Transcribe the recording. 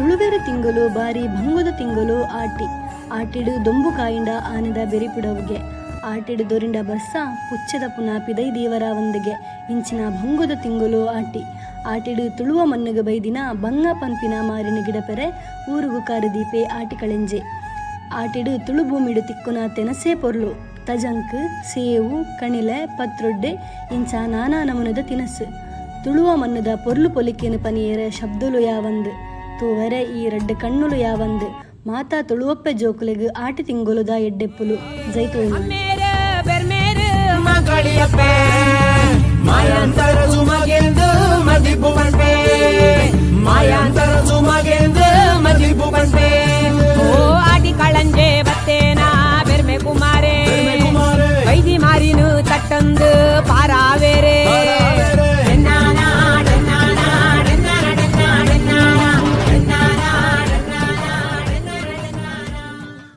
ತುಳುವೆರೆ ತಿಂಗೊಲು ಬಾರಿ ಬಂಗೊದ ತಿಂಗೊಲು ಆಟಿ. ಆಟಿಡ್ ದೊಂಬು ಕಾಯಿಂಡ ಆನೆದ ಬೆರಿ ಪುಡವುಗೆ. ಆಟಿಡ್ ದೊರಿಂಡ ಬರ್ಸ ಪುಚ್ಚೆದ ಪುನ ಪಿದಯಿ ದೀವರಾವಂದ್ಗೆ ಇಂಚಿನ ಬಂಗೊದ ತಿಂಗೊಲು ಆಟಿ. ಆಟಿಡ್ ತುಳುವ ಮಣ್ಣುಗ್ ಬೈದಿನ ಬಂಗ ಪನ್ಪಿನ ಮಾರಿನ್ ಗಿಡಪೆರೆ ಊರುಗು ಕಾರ್ ದೀಪೆ ಆಟಿ ಕಳೆಂಜೆ. ಆಟಿಡ್ ತುಳು ಭೂಮಿಡ್ ತಿಕ್ಕುನ ತೆನಸೇ ಪೊರ್ಲು. ತಜಂಕ್, ಸೇವು, ಕಣಿಲೆ, ಪತ್ರೊಡ್ಡೆ ಇಂಚ ನಾನಾ ನಮೂನೆದ ತಿನಸ್. ತುಳುವ ಮಣ್ಣುದ ಪೊರ್ಲು ಪೊಲಿಕೆನ್ ಪನಿಯೆರೆ ಶಬ್ದೊಲು ಯಾವಂದ್. ತೂವರೆ ಈ ರಡ್ಡ್ ಕಣ್ಣುಲು ಯಾವಂದ್. ಮಾತಾ ತುಳುವಪ್ಪೆ ಜೋಕುಲೆಗ್ ಆಟಿ ತಿಂಗೊಲುದ ಎಡ್ಡೆಪ್ಪುಲು. ಜೈ ತುಳುನಾಡ್. ಅಮ್ಮೇರ್ ಬೆರ್ಮೇರ್ ಮಗಳಿಯಪ್ಪೆ ಮಾಯಾಂತರ ಸುಮಗೆಂದು ಮದಿಪು ಪನ್ಪೆ ಮಾಯಾಂತರ ಸುಮಗೆಂದು.